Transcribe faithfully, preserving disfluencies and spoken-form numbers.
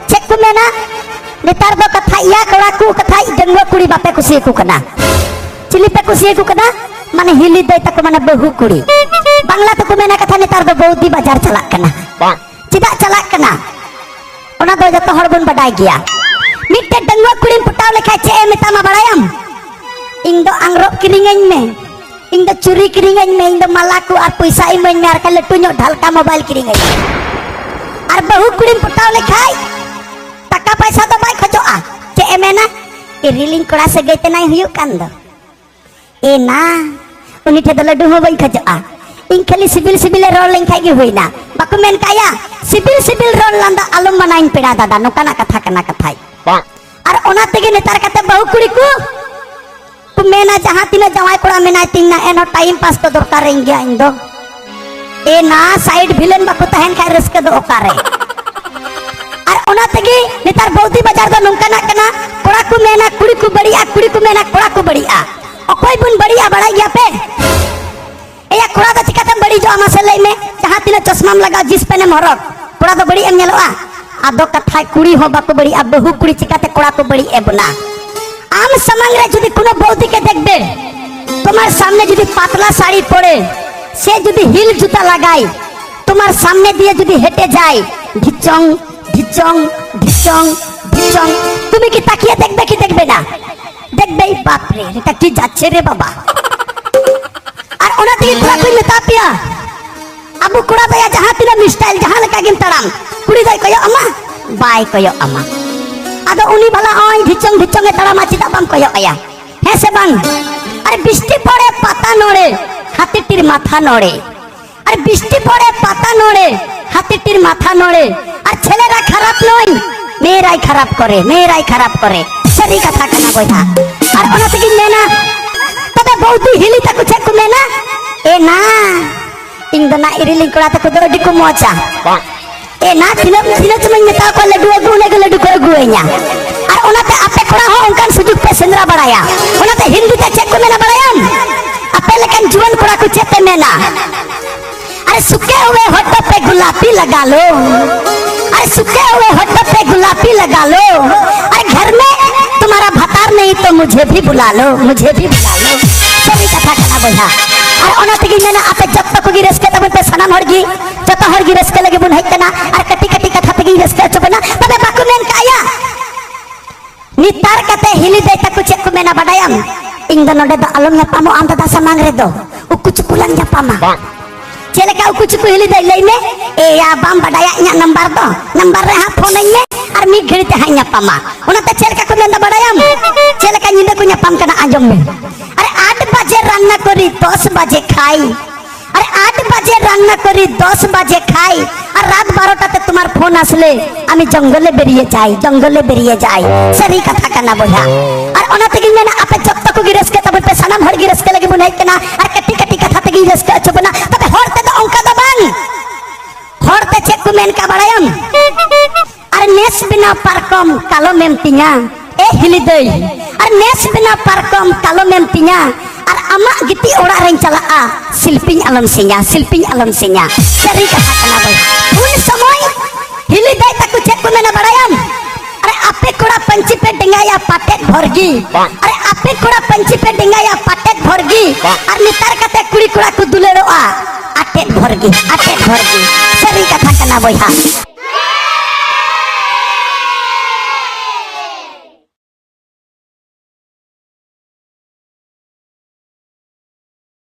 ᱪᱮᱫ ᱠᱚ ᱢᱮᱱᱟ? ᱱᱮᱛᱟᱨ ᱫᱚ ᱠᱟᱛᱷᱟ ᱤᱭᱟ ᱠᱚᱲᱟ ᱠᱚ ᱠᱟᱛᱷᱟ ᱰᱟᱺᱜᱩᱣᱟᱹ ᱠᱩᱲᱤ ᱵᱟᱯᱮ ᱠᱩᱥᱤᱭᱟᱠᱚ ᱠᱟᱱᱟ᱾ ᱪᱤᱞᱤ ᱯᱮ ᱠᱩᱥᱤᱭᱟᱠᱚ ᱠᱟᱱᱟ? ᱢᱟᱱᱮ ᱦᱤᱞᱤ ᱫᱟᱹᱭ ᱛᱟᱠᱚ, ᱢᱟᱱᱮ ᱵᱟᱹᱦᱩ ᱠᱩᱲᱤ᱾ ᱵᱟᱝᱞᱟ ᱛᱮᱠᱚ ᱢᱮᱱᱟ ᱠᱟᱛᱷᱟ, ᱱᱮᱛᱟᱨ ᱫᱚ ᱵᱟᱹᱣᱫᱤ ᱵᱟᱡᱟᱨ ᱪᱟᱞᱟᱜ ᱠᱟᱱᱟ᱾ ᱪᱮᱫᱟᱜ ᱪᱟᱞᱟᱜ ᱠᱟᱱᱟ? ᱚᱱᱟ ᱫᱚ ᱡᱚᱛᱚ ᱦᱚᱲ ᱵᱚᱱ ᱵᱟᱰᱟᱭ ᱜᱮᱭᱟ᱾ ᱢᱤᱫᱴᱮᱡ ᱰᱟᱺᱜᱩᱣᱟᱹ ᱠᱩᱲᱤᱢ ᱯᱚᱴᱟᱣ ᱞᱮᱠᱷᱟᱡ ᱪᱮᱫ ᱮ ᱢᱮᱛᱟᱢᱟ ᱵᱟᱲᱟᱭᱟᱢ? "ᱤᱧ ᱫᱚ ᱟᱝᱨᱚᱵ ᱠᱤᱨᱤᱧᱟᱹᱧ ᱢᱮ, ᱤᱧ ᱫᱚ ᱪᱩᱨᱤ ᱠᱤᱨᱤᱧᱟᱹᱧ ᱢᱮ, ᱤᱧ ᱫᱚ ᱢᱟᱞᱟ ᱠᱚ ᱟᱨ ᱯᱚᱭᱥᱟ ᱤᱢᱟᱹᱧ ᱢᱮ, ᱟᱨ ᱠᱷᱟᱡ ᱞᱟᱹᱴᱩ ᱧᱚᱜ ᱰᱷᱟᱞᱠᱟ ᱢᱳᱵᱟᱭᱤᱞ ᱠᱤᱨᱤᱧᱟᱹᱧ ᱢᱮ᱾" ᱟᱨ ᱵᱟᱹᱦᱩ ᱠᱩᱲᱤᱢ ᱯᱚᱴᱟᱣ ᱞᱮᱠᱷᱟᱡ ᱴᱟᱠᱟ ᱯᱟᱭᱥᱟ ᱫᱚ ᱵᱟᱭ ᱠᱷᱚᱡᱚᱜᱼᱟ᱾ ᱪᱮᱫ ᱮ ᱢᱮᱱᱟ? "ᱤᱨᱤᱞᱤᱧ ᱠᱚᱲᱟ ᱥᱟᱹᱜᱟᱹᱭ ᱛᱮᱱᱟᱭ ᱦᱩᱭᱩᱜ ᱠᱟᱱ ᱫᱚ, ᱮ ᱱᱟ, ᱩᱱᱤ ᱴᱷᱮᱱ ᱫᱚ ᱞᱟᱹᱰᱩ ᱦᱚᱸ ᱵᱟᱹᱧ ᱠᱷᱚᱡᱚᱜᱼᱟ, ᱤᱧ ᱠᱷᱟᱹᱞᱤ ᱥᱤᱵᱤᱞ ᱥᱤᱵᱤᱞᱮ ᱨᱚᱲ ᱞᱮᱱᱠᱷᱟᱡ ᱜᱮ ᱦᱩᱭᱱᱟ᱾" ᱵᱟᱠᱚ ᱢᱮᱱ ᱠᱟᱜ ᱭᱟ, "ᱥᱤᱵᱤᱞ ᱥᱤᱵᱤᱞ ᱨᱚᱲ ᱞᱟᱸᱫᱟ ᱟᱞᱚᱢ ᱢᱟᱱᱟᱧ ᱯᱮᱲᱟ ᱫᱟᱫᱟ", ᱱᱚᱝᱠᱟᱱᱟᱜ ᱠᱟᱛᱷᱟ ᱠᱟᱱᱟ ᱠᱟᱛᱷᱟᱭ᱾ ᱟᱨ ᱚᱱᱟ ᱛᱮᱜᱮ ᱱᱮᱛᱟᱨ ᱠᱟᱛᱮ ᱵᱟᱹᱦᱩ ᱠᱩᱲᱤ ᱠᱚ ᱠᱚ ᱢᱮᱱᱟ, "ᱡᱟᱦᱟᱸ ᱛᱤᱱᱟᱹᱜ ᱡᱟᱶᱟᱭ ᱠᱚᱲᱟ ᱢᱮᱱᱟᱭ ᱛᱤᱧ ᱱᱟ, ᱮᱱᱦᱚᱸ ᱴᱟᱭᱤᱢ ᱯᱟᱥ ᱫᱚ ᱫᱚᱨᱠᱟᱨᱤᱧ ᱜᱮᱭᱟ ᱤᱧ ᱫᱚ᱾ ᱮ ᱱᱟ, ᱥᱟᱭᱤᱰ ᱵᱷᱤᱞᱮᱱ ᱵᱟᱠᱚ ᱛᱟᱦᱮᱱ ᱠᱷᱟᱡ ᱨᱟᱹᱥᱠᱟᱹ ᱫᱚ ᱚᱠᱟᱨᱮ?" ᱟᱨ ᱚᱱᱟ ᱛᱮᱜᱮ ᱱᱮᱛᱟᱨ ᱵᱟᱹᱣᱫᱤ ᱵᱟᱡᱟᱨ ᱫᱚ ᱱᱚᱝᱠᱟᱱᱟᱜ ᱠᱟᱱᱟ, ᱠᱚᱲᱟ ᱠᱚ ᱢᱮᱱᱟ ᱠᱩᱲᱤ ᱠᱚ ᱵᱟᱹᱲᱤᱡᱼᱟ, ᱠᱩᱲᱤ ᱠᱚ ᱢᱮᱱᱟ ᱠᱚᱲᱟ ᱠᱚ ᱵᱟᱹᱲᱤᱡᱼᱟ᱾ ᱚᱠᱚᱭ ᱵᱚᱱ ᱵᱟᱹᱲᱤᱡᱼᱟ ᱵᱟᱲᱟᱭ ᱜᱮᱭᱟ ᱯᱮ? ᱮᱭᱟ, ᱠᱚᱲᱟ ᱫᱚ ᱪᱤᱠᱟᱛᱮᱢ ᱵᱟᱹᱲᱤᱡᱚᱜᱼᱟ, ᱢᱟᱥᱮ ᱞᱟᱹᱭ ᱢᱮ? ᱡᱟᱦᱟᱸ ᱛᱤᱱᱟᱹᱜ ᱪᱚᱥᱢᱟᱢ ᱞᱟᱜᱟᱣ, ᱡᱤᱱᱥ ᱯᱮᱱᱴ ᱮᱢ ᱦᱚᱨᱚᱜ, ᱠᱚᱲᱟ ᱫᱚ ᱵᱟᱹᱲᱤᱡ ᱮᱢ ᱧᱮᱞᱚᱜᱼᱟ? ᱟᱫᱚ ᱠᱟᱛᱷᱟᱭ, ᱠᱩᱲᱤ ᱦᱚᱸ ᱵᱟᱠᱚ ᱵᱟᱹᱲᱤᱡᱼᱟ, ᱵᱟᱹᱦᱩ ᱠᱩᱲᱤ ᱪᱤᱠᱟᱛᱮ ᱠᱚᱲᱟ ᱠᱚ ᱵᱟᱹᱲᱤᱡ ᱮ ᱵᱚᱱᱟ? ᱟᱢ ᱥᱟᱢᱟᱝ ᱨᱮ ᱡᱩᱫᱤ ᱠᱳᱱᱳ ᱵᱟᱹᱣᱫᱤ ᱠᱮ ᱫᱮᱠᱷᱵᱮ, ᱛᱳᱢᱟᱨ ᱥᱟᱢᱱᱮ ᱡᱩᱫᱤ ᱯᱟᱛᱞᱟ ᱥᱟᱲᱤ ᱯᱚᱨᱮ, ᱥᱮ ᱡᱩᱫᱤ ᱦᱤᱞ ᱡᱩᱛᱟ ᱞᱟᱜᱟᱭ, ᱛᱳᱢᱟᱨ ᱥᱟᱢᱱᱮ ᱫᱤᱭᱮ ᱡᱩᱫᱤ ᱦᱮᱴᱮ ᱡᱟᱭ, ᱰᱷᱤᱪᱚᱝ, ᱰᱷᱤᱪᱚᱝ, ᱰᱷᱤᱪᱚᱝ, ᱰᱷᱤᱪᱚᱝ, তুমি কি তাকিয়ে দেখবে কি দেখবে না? দেখবেই, বাপ রে, এটা কি যাচ্ছে রে বাবা? ᱟᱨ ᱚᱱᱟ ᱛᱮᱜᱮ ᱠᱚᱲᱟ ᱠᱚᱧ ᱢᱮᱛᱟ ᱯᱮᱭᱟ, ᱟᱵᱚ ᱠᱚᱲᱟ ᱫᱚᱭᱟ ᱡᱟᱦᱟᱸ ᱛᱤᱱᱟᱹᱜ ᱢᱤᱥᱴᱟᱭᱤᱞ, ᱡᱟᱦᱟᱸ ᱞᱮᱠᱟ ᱜᱮᱢ ᱛᱟᱲᱟᱢ, ᱠᱩᱲᱤ ᱫᱚᱭ ᱠᱚᱭᱚᱜ ᱟᱢᱟ? ᱵᱟᱭ ᱠᱚᱭᱚᱜ ᱟᱢᱟ᱾ ᱟᱫᱚ ᱩᱱᱤ ᱵᱷᱟᱞᱟ ᱚᱭ ᱰᱷᱤᱪᱚᱝ ᱰᱷᱤᱪᱚᱝ ᱮ ᱛᱟᱲᱟᱢᱟ, ᱪᱮᱫᱟᱜ ᱵᱟᱢ ᱠᱚᱭᱚᱜ ᱟᱭᱟ? ᱦᱮᱸ ᱥᱮ ᱵᱟᱝ? ᱟᱨ ᱵᱤᱥᱴᱤ ᱯᱚᱲᱮ ᱯᱟᱛᱟ ᱱᱚᱲᱮ, ᱦᱟᱛᱤᱴᱤᱨ ᱢᱟᱛᱷᱟ ᱱᱚᱲᱮ᱾ ᱟᱨ ᱵᱤᱥᱴᱤ ᱯᱚᱲᱮ ᱯᱟᱛᱟ ᱱᱚᱲᱮ, ᱦᱟᱛᱤᱴᱤᱨ ᱢᱟᱛᱷᱟ ᱱᱚᱲᱮ᱾ ᱟᱨ ছেলেরা খারাপ নয়, মেয়েরাই খারাপ করে, মেয়েরাই খারাপ করে। ᱥᱟᱹᱨᱤ ᱠᱟᱛᱷᱟ ᱠᱟᱱᱟ ᱵᱚᱭᱦᱟ᱾ ᱟᱨ ᱚᱱᱟ ᱛᱮᱜᱤᱧ ᱢᱮᱱᱟ, ᱛᱚᱵᱮ ᱵᱟᱹᱣᱫᱤ ᱦᱤᱞᱤ ᱛᱟᱠᱚ ᱪᱮᱫ ᱠᱚ ᱢᱮᱱᱟ? ᱮ ᱱᱟ, ᱤᱧ ᱫᱚ ᱱᱟ ᱤᱨᱤᱞᱤᱧ ᱠᱚᱲᱟ ᱛᱟᱠᱚ ᱫᱚ ᱟᱹᱰᱤ ᱠᱚ ᱢᱚᱡᱟ᱾ ᱮ ᱱᱟ, ᱛᱤᱱᱟᱹᱜ, ᱛᱤᱱᱟᱹᱜ ᱪᱚᱢᱟᱧ ᱢᱮᱛᱟ ᱠᱚᱣᱟ ᱞᱟᱹᱰᱩ ᱟᱹᱜᱩ, ᱩᱱᱟᱹᱜ ᱜᱮ ᱞᱟᱹᱰᱩ ᱠᱚ ᱟᱹᱜᱩᱣᱟᱹᱧᱟ᱾ ᱟᱨ ᱚᱱᱟᱛᱮ ᱟᱯᱮ ᱠᱚᱲᱟ ᱦᱚᱸ ᱚᱱᱠᱟᱱ ᱥᱩᱡᱩᱜ ᱯᱮ ᱥᱮᱸᱫᱽᱨᱟ ᱵᱟᱲᱟᱭᱟ᱾ ᱚᱱᱟᱛᱮ ᱦᱤᱱᱫᱤ ᱛᱮ ᱪᱮᱫ ᱠᱚ ᱢᱮᱱᱟ ᱵᱟᱲᱟᱭᱟᱢ? ᱟᱯᱮ ᱞᱮᱠᱟᱱ ᱡᱩᱣᱟᱹᱱ ᱠᱚᱲᱟ ᱠᱚ ᱪᱮᱫ ᱯᱮ ᱢᱮᱱᱟ? ᱟᱨᱮ ᱥᱩᱠᱮ ᱦᱩᱭᱮ ᱦᱚᱴᱚ ᱯᱮ ᱜᱩᱞᱟᱯᱤ ᱞᱟᱜᱟ ᱞᱳ᱾ अरे सूखे हुए होठों पे गुलाबी लगा लो, अरे घर में तुम्हारा भतार नहीं तो मुझे भी बुला लो, मुझे भी बुला लो। ᱥᱟᱹᱨᱤ ᱠᱟᱛᱷᱟ ᱠᱟᱱᱟ ᱵᱚᱭᱦᱟ᱾ ᱟᱨ ᱚᱱᱟ ᱛᱮᱜᱮᱧ ᱢᱮᱱᱟ, ᱟᱯᱮ ᱡᱚᱛᱚ ᱠᱚᱜᱮ ᱨᱟᱹᱥᱠᱟᱹ ᱛᱟᱵᱚᱱ ᱯᱮ, ᱥᱟᱱᱟᱢ ᱦᱚᱲ ᱜᱮ, ᱡᱚᱛᱚ ᱦᱚᱲ ᱜᱮ ᱨᱟᱹᱥᱠᱟᱹ ᱞᱟᱹᱜᱤᱫ ᱵᱚᱱ ᱦᱮᱡ ᱠᱟᱱᱟ᱾ ᱟᱨ ᱠᱟᱹᱴᱤᱡ ᱠᱟᱹᱴᱤᱡ ᱠᱟᱛᱷᱟ ᱛᱮᱜᱮᱧ ᱨᱟᱹᱥᱠᱟᱹ ᱦᱚᱪᱚ ᱵᱚᱱᱟ᱾ ᱛᱚᱵᱮ ᱵᱟᱠᱚ ᱢᱮᱱ ᱠᱟᱜᱼᱟ ᱭᱟ, ᱱᱮᱛᱟᱨ ᱠᱟᱛᱮ ᱦᱤᱞᱤ ᱫᱟᱹᱭ ᱛᱟᱠᱚ ᱪᱮᱫ ᱠᱚ ᱢᱮᱱᱟ ᱵᱟᱰᱟᱭᱟᱢ? ᱤᱧ ᱫᱚ ᱱᱚᱰᱮ ᱫᱚ ᱟᱞᱚᱢ ᱧᱟᱯᱟᱢᱚᱜ, ᱟᱢ ᱫᱟᱫᱟ ᱥᱟᱢᱟᱝ ᱨᱮᱫᱚ ᱩᱠᱩ ᱪᱩᱠᱩ ᱞᱟᱝ ᱧᱟᱯᱟᱢᱟ᱾ ᱪᱮᱫ ᱞᱮᱠᱟ ᱩᱠᱩ ᱪᱩᱠᱩ ᱦᱤᱞᱤ ᱫᱟᱹᱭ ᱞᱟᱹᱭ ᱢᱮ? ᱮᱭᱟ, ᱵᱟᱢ ᱵᱟᱰᱟᱭᱟ ᱤᱧᱟᱹᱜ ᱱᱟᱢᱵᱟᱨ ᱫᱚ, ᱱᱟᱢᱵᱟᱨ ᱨᱮ ᱦᱟᱸᱜ ᱯᱷᱳᱱ ᱟᱹᱧ ᱢᱮ ᱟᱨ ᱢᱤᱫ ᱜᱷᱟᱹᱲᱤ ᱛᱮ ᱦᱟᱸᱜ ᱧᱟᱯᱟᱢᱟ᱾ ᱚᱱᱟᱛᱮ ᱪᱮᱫ ᱞᱮᱠᱟ ᱠᱚ ᱢᱮᱱᱫᱟ ᱵᱟᱰᱟᱭᱟᱢ? ᱪᱮᱫ ᱞᱮᱠᱟ ᱧᱤᱫᱟᱹ ᱠᱚ ᱧᱟᱯᱟᱢ ᱠᱟᱱᱟ ᱟᱸᱡᱚᱢ ᱢᱮ᱾ ᱟᱨᱮ ᱟᱴ ᱵᱟᱡᱮ ᱨᱟᱱᱱᱟ ᱠᱚᱨᱤ, ᱫᱚᱥ ᱵᱟᱡᱮ ᱠᱷᱟᱭ, ᱟᱨᱮ ᱟᱴ ᱵᱟᱡᱮ ᱨᱟᱱᱱᱟ ᱠᱚᱨᱤ, ᱫᱚᱥ ᱵᱟᱡᱮ ᱠᱷᱟᱭ, ᱟᱨ ᱨᱟᱛ ᱵᱟᱨᱚᱴᱟ ᱛᱮ ᱛᱳᱢᱟᱨ ᱯᱷᱳᱱ ᱟᱥᱞᱮ, ᱟᱢᱤ ᱡᱚᱝᱜᱚᱞᱮ ᱵᱮᱨᱤᱭᱮ ᱡᱟᱭ, ᱡᱚᱝᱜᱚᱞᱮ ᱵᱮᱨᱤᱭᱮ ᱡᱟᱭ᱾ ᱥᱟᱹᱨᱤ ᱠᱟᱛᱷᱟ ᱠᱟᱱᱟ ᱵᱚᱭᱦᱟ᱾ ᱟᱨ ᱚᱱᱟ ᱛᱮᱜᱤᱧ ᱢᱮᱱᱟ, ᱟᱯᱮ ᱡᱚᱛᱚ ᱠᱚᱜᱮ ᱨᱟᱹᱥᱠᱟᱹ ᱛᱟᱵᱚᱱ ᱯᱮ, ᱥᱟᱱᱟᱢ ᱦᱚᱲ ᱜᱮ ᱨᱟᱹᱥᱠᱟᱹ ᱞᱟᱹᱜᱤᱫ ᱵᱚᱱ ᱦᱮᱡ ᱠᱟᱱᱟ᱾ ᱟᱨ ᱠᱟᱹᱴᱤᱡ ᱠᱟᱹᱴᱤᱡ ᱠᱟᱛᱷᱟ ᱛᱮᱜᱤᱧ ᱨᱟᱹᱥᱠᱟᱹ ᱦᱚᱪᱚ ᱵᱚᱱᱟ᱾ ᱛᱚᱵᱮ ᱦᱚᱲ ᱛᱮᱫᱚ ᱚᱱᱠᱟ ᱫᱚ ᱵᱟᱝ᱾ ᱦᱚᱲ ᱛᱮ ᱪᱮᱫ ᱠᱚ ᱢᱮᱱ ᱠᱟᱜ ᱵᱟᱲᱟᱭᱟᱢ? ᱟᱨ ᱱᱮᱥ ᱵᱮᱱᱟᱣ ᱯᱟᱨᱠᱚᱢ ᱠᱟᱞᱚᱢᱮᱢ ᱛᱤᱧᱟ, ᱮ ᱦᱤᱞᱤ ᱫᱟᱹᱭ᱾ ᱟᱨ ᱱᱮᱥ ᱵᱮᱱᱟᱣ ᱯᱟᱨᱠᱚᱢ ᱠᱟᱞᱚᱢᱮᱢ ᱛᱤᱧᱟ, ᱟᱨ ᱟᱢᱟᱜ ᱜᱤᱛᱤᱡ ᱚᱲᱟᱜ ᱨᱮᱧ ᱪᱟᱞᱟᱜᱼᱟ, ᱥᱤᱞᱯᱤᱧ ᱟᱞᱚᱢ ᱥᱮᱧᱟ, ᱥᱤᱞᱯᱤᱧ ᱟᱞᱚᱢ ᱥᱮᱧᱟ᱾ ᱥᱟᱹᱨᱤ ᱠᱟᱛᱷᱟ ᱠᱟᱱᱟ ᱵᱚᱭᱦᱟ᱾ ᱩᱱ ᱥᱚᱢᱚᱭ ᱦᱤᱞᱤ ᱫᱟᱹᱭ ᱛᱟᱠᱚ ᱪᱮᱫ ᱠᱚ ᱢᱮᱱᱟ ᱵᱟᱲᱟᱭᱟᱢ? ᱟᱨᱮ ᱟᱯᱮ ᱠᱚᱲᱟ ᱯᱟᱹᱧᱪᱤ ᱯᱮ ᱰᱮᱸᱜᱟᱭᱟ ᱯᱟᱴᱮᱫ ᱵᱷᱚᱨᱜᱤ, ᱟᱨᱮ ᱟᱯᱮ ᱠᱚᱲᱟ ᱯᱟᱹᱧᱪᱤ ᱯᱮ ᱰᱮᱸᱜᱟᱭᱟ ᱯᱟᱴᱮᱫ ᱵᱷᱚᱨᱜᱤ, ᱟᱨ ᱱᱮᱛᱟᱨ ᱠᱟᱛᱮ ᱠᱩᱲᱤ ᱠᱚᱲᱟ ᱠᱚ ᱫᱩᱞᱟᱹᱲᱚᱜᱼᱟ ᱟᱴᱮᱫ ᱵᱷᱚᱨᱜᱤ, ᱟᱴᱮᱫ ᱵᱷᱚᱨᱜᱤ᱾ ᱥᱟᱹᱨᱤ ᱠᱟᱛᱷᱟ ᱠᱟᱱᱟ ᱵᱚᱭᱦᱟ᱾